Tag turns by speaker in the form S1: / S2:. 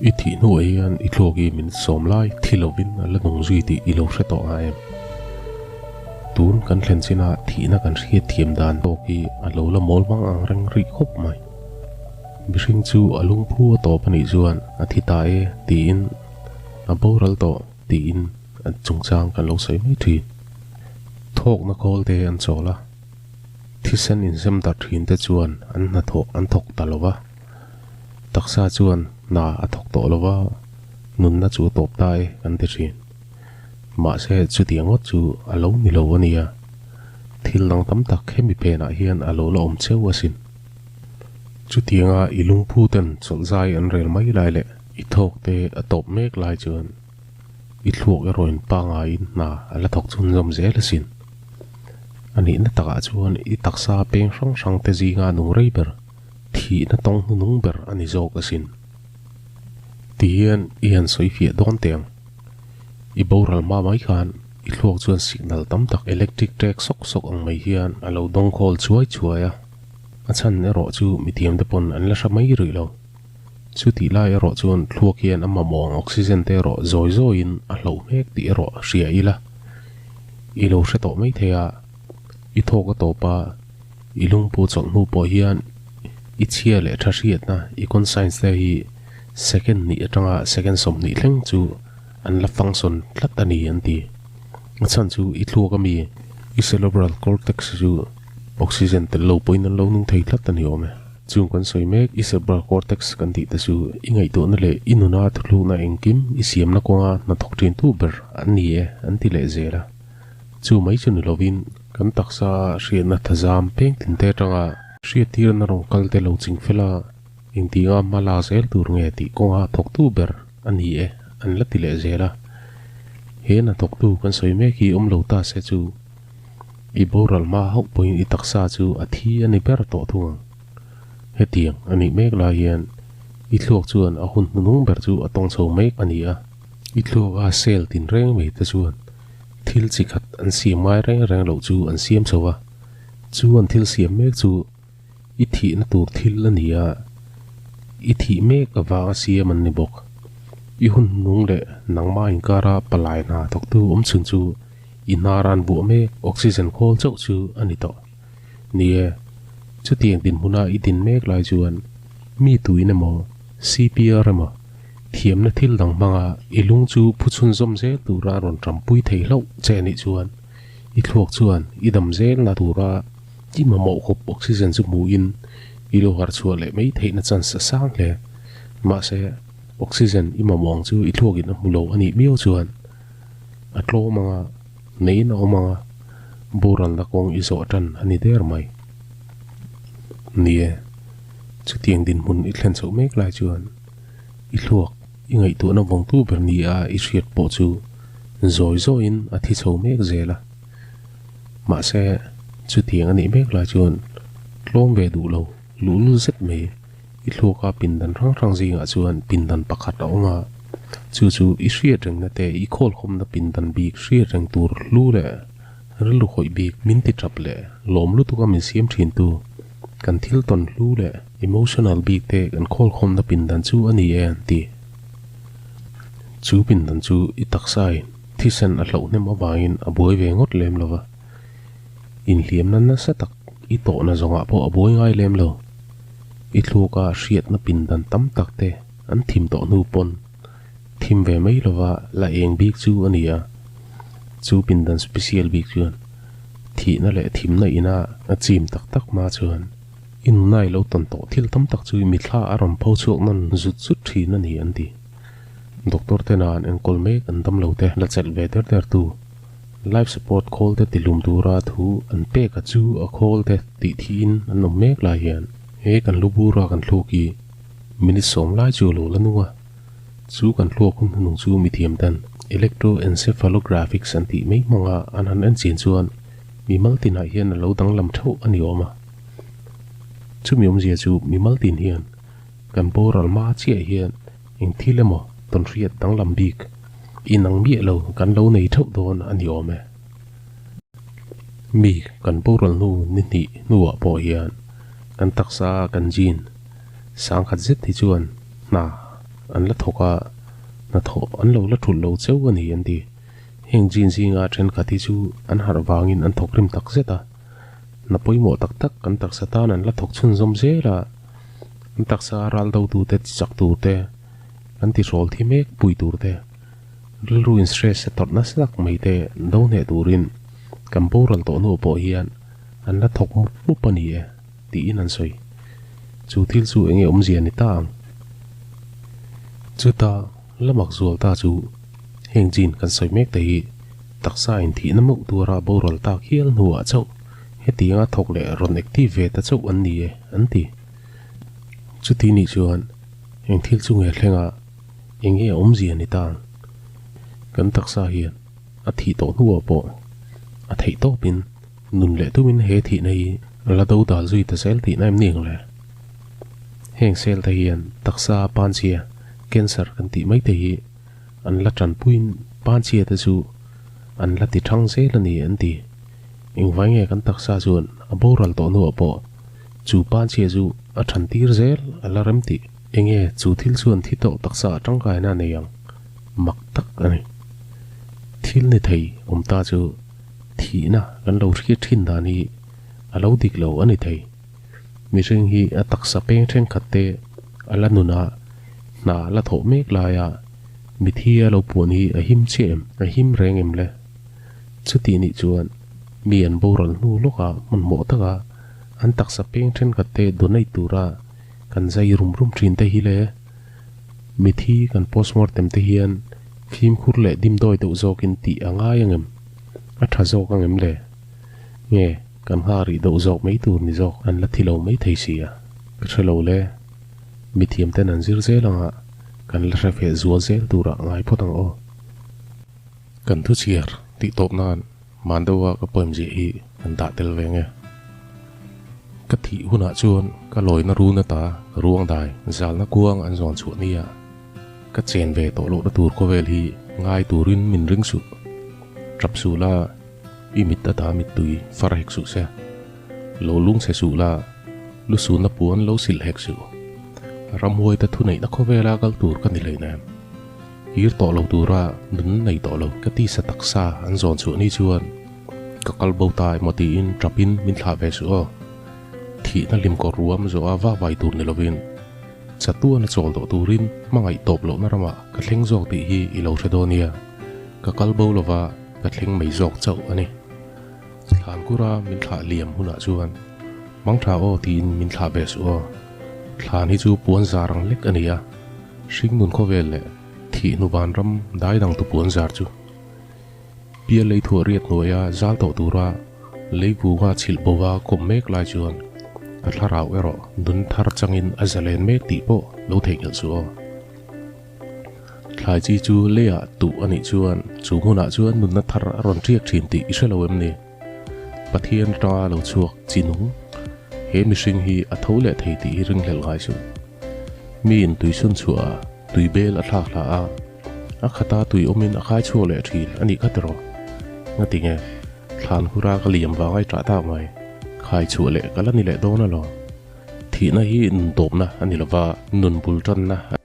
S1: I thih hnuah hian i thluak hi min sawm lai thi lovin a la nung zui tih i lo hre tawh nga em? Tun kan thlen chinah thihna kan hriat thiam dan tawk hi a lo la mawl mang ang reng rih khawp mai. Mihring chu a lungphu a tawp a nih chuan a thi ta e tiin a boral tawh tiin a chungchang kan lo sawi mai thin. Thawkna khawl te an chawl a, thisen inzem darh thin te chuan an hnathawh an thawk ta lo va. Taksa chuan hna a thawk tawh lo va, nunna chu a tawp ta e kan ti thin. Mahse chutiang ngawt chu a lo ni lo a nia, thil dang tam tak hemi phenah hian a lo la awm cheu asin. Chutianga i lungphu ten chawlh zai an rel mai lai leh i thawk te a tawp mek lai chuan i thluak erawhin pangaiin hna a la thawk chhunzawm zel asin. A nihna takah chuan i taksa peng hrang hrang te zinga nung rei ber thihna tawng hnunung ber a ni zawk asin. Tihian i han sawi fiah dawn teh ang. I boral hma mai khan i thluak chuan signal tam tak electric trek sawk sawk ang mai hian a lo dawng khawl chuai chuai a. A chhan erawh chu mithiam te pawn an la hre mai rih lo. Chutih lai erawh chuan thluak hian a mamawh ang oxygen te erawh zawi zawiin a hloh hmek tih erawh hria ila. I lo hre tawh mai thei a, i thawk a tawp a, I lungpu chawlh hnu pawh hian i chhia leh tha hriatna, i conscience te hi second hnih atanga second 20 thleng chu an la function tlat a ni an ti. A chhan chu i thluak ami, i cerebral cortex chu oxygen tel lo pawhin an lo nung thei tlat a ni awm e. Chung kan sawi mek, i cerebral cortex kan tih te chu i ngaihtuahna leh i nuna thuthlukna engkim i siamna kawnga hnathawk thintu ber an ni e an ti leh zel a. Chu mai chu ni lovin kan taksa hriatna thazam peng tin te atanga hriattirna rawn kal te lo ching fel a, engtinga hma la zel tur nge tih kawnga thawktu ber a ni e an la ti leh zel a. He hnathawktu kan sawi mek hi awm lo ta se chu i boral hma hauh pawhin i taksa chu a thi a ni ber tawh thung ang. Hetiang a nih mek lai hian i thluak chuan a hun hnuhnung ber chu a tawng chho mek a ni a. I thluak a cell tinreng mai te chuan Thil chi khat an siam ngai reng reng loh chu an siam chho a, chu an thil siam mek chu i thihna tur thil a ni a, i thih mek avanga siam an ni bawk. I hun hnung leh nangmah inkara palai hna thawktu awm chhun chu i hnar an buah mek oxygen khawl chauh chu a ni tawh. Ni e, chutiang dinhmuna i din mek lai chuan mi tuin emaw CPR emaw Thiamna thil dang hmanga i lung chu phu chhunzawm zel tura a rawn tampui thei hlauh che anih chuan i thluak chuan i dam zelna tura i mamawh khawp oxygen chu hmuhin i lo harh chhuah leh mai theihna chance a sang hle. Mahse, oxygen i mamawh ang chu i thluakin a hmu lo anih miau chuan a tlawm anga neiin a awm anga boralna kawng i zawh tan a ni der mai. Ni e, chutiang dinhmun i thlen chhoh mek lai chuan I thluak, i ngaihtuahna vawngtu ber ni a i hriat pawh chu zawi zawiin a thi chho mek zel a. Mahse, chutiang a nih mek lai chuan tlawm ve duh lo, luhlul zet mai i thluaka pindan hrang hrang zingah chuan pindan pakhat a awm a, chu chu i hriat rengna te i khawlkhawmna pindan bik hriat reng tur hlu leh rilru khawih bik min ti tap leh lawm lutuk a min siam thintu kan thil tawn hlu leh Emotional bik te kan khawlkhawmna pindan chu a ni e an ti. Chu pindan chu i taksain thisen a hloh hnem avangin a buai ve ngawt lem lo va. Inhliamna nasa tak i tawhna zawngah pawh a buai ngai lem lo. I thluaka hriatna pindan tam tak te an thim tawh hnu pawn thim ve mai lova la eng bik chu a ni a. Chu pindan special bik chuan thihna leh thimna ina a chim tak tak hma chuan I nunai lo tawn tawh thil tam tak chu i mithla a rawn pho chhuak nawn zut zut thin a ni an ti. Doctor te nan enkawl mek an dam lo te la chelh ve der der tu life support khawl te tilum tura thu an pek a chu a khawl te tih thiin an awm mek lai hian he kan lu bura kan thluak hi minute 10 lai chu a lo la nung a, chu kan thluak hun hnung chu mithiam ten electroencephalographics an tih mai hmanga an han en chin chuan mimal tinah hian a lo danglam theuh a ni awm a. Chumi awmzia chu mimal tin hian kan boral hma chiah hian eng thil emaw tawnhriat danglam bik inang miah lo kan lo nei theuh dawn a ni awm e. Mi kan boral hnu ni hnih hnuah pawh hian kan taksa kan gene sangkhat zet hi chuan hna. an la thawk a, hnathawh an lo la thulh lo cheu a ni an ti. Heng gene zinga thenkhat hi chu an harh vangin an thawk rim tak zet a, hna pawimawh tak tak kan taksa tan an la thawk chhunzawm zel a, an taksa ral do tute chi chak tur te, kan tihrawl thi mek pui tur te, rilru in stress a tawrh nasa tak mai te do hneh turin kan boral tawh hnu pawh hian an la thawk mup mup a ni e tiin an sawi. Chu thil chu enge awmzia ni ta ang? Chuta la mak zual ta chu heng gene kan sawi mek te hi taksa inthihna meuh tura boral tak hial hnuah chauh hetianga thawk leh rawn active ve ta chauh an ni e an ti. Chuti nih chuan eng thil chu nge thlenga enge awmzia ni ta ang? Kan taksa hian a thih tawh hnuah pawh a theih tawpin Nun leh tumin he thihna hi la do dal zui ta zel tihna em ni ang le? Heng sel te hian taksa panchhia, cancer kan tih mai te hi an la tanpuiin panchhia te chu an la ti thang zel a ni an ti. Engvai nge kan taksa chuan a boral tawh hnuah pawh chu panchhia chu a than tir zel a la rem tih? Enge chu thil chuan thi tawh taksa a tangkaina a nei ang? Mak tak a ni. Thil ni thei awm ta chu Thihna kan lo hriat thin dan hi a lo dik lo a ni thei. Mihring hi a taksa peng thenkhat te a la nun a, hna la thawh mek laia mithi a lo puan hi a him chiah em? A him reng em le? Chutih nih chuan mi an boral hnu lawkah hmanhmawh taka an taksa peng thenkhat te donate tura kan zai rum rum thin te hi le? Mithi kan postmortem te hian fimkhur leh dimdawi deuh zawkin tih a ngai angem? A tha zawk angem le? Nge, kan nghah rih deuh zawk mai tur ni zawk an la thi lo mai thei si a? Ka hre lo le. Mithiam ten an zir zel anga kan la hre feh zual zel turah ngai phawt ang aw. Kan thu chhiar tih tawp nan man deuha ka poem ziah hi kan dah tel ve nge. Ka thih hunah chuan ka lawina run ata ka ruang dai zalna kuang an zawn chhuah nia. Ka chen ve tawh lohna tur khawvel hi ngai turin min ring suh. Tap suh la, i mit ata mittui far hek suh se. Lo lung chhe suh la, lu sunna puan lo silh hek suh. Ramhuaita thuneihna khawvela kal tur ka ni hleinem. Kir tawh lo tura nun nei tawh lo ka tisa taksa an zawn chhuah ni chuan ka kal bo ta emaw tiin tapin min thlah ve suh aw. Thihna hlim kawr ruam zawha vak vai tur ni lovin chatuan a chawl tawh turin hmangaih tawp lohna ramah ka thleng zawk tih hi i lo hre dawn nia. Ka kal bo lova ka thleng mai zawk chauh a ni. Thlankura min thlah liam hunah chuan Mangtha aw tiin min thlah ve suh aw. Thlan hi chu puan zar ang lek a ni a, hringnun khawvel leh thih hnu vanram dai dang tu puan zar chu. Pial lei thuah riat hnuaia zal tawh tura lei vunga chhilh bova kawm mek lai chuan ka thlarau erawh nun thar changin a zalen mek tih pawh lo theihnghilh suh aw. Thlai chi chu leiah tuh a nih chuan chu hmunah chuan nunna thar a rawn ṭiak ṭhin tih i hre lo em ni? Pathian atanga lo chhuak chi nung, he mihring hi a tho leh thei tih hi ringhlelh ngai suh. Miin tui chhun chhuah a, tui bel a thlak hlah a, a khata tui awmin a khai chhuak leh ṭhin a nih kha tiraw? Ngati nge? Thlan hura ka liam vang ai ṭah tak mai. Khai chhuah leh ka la ni leh dawn alawm. Thihna hi nun tawpna a ni lova, nun bul tanna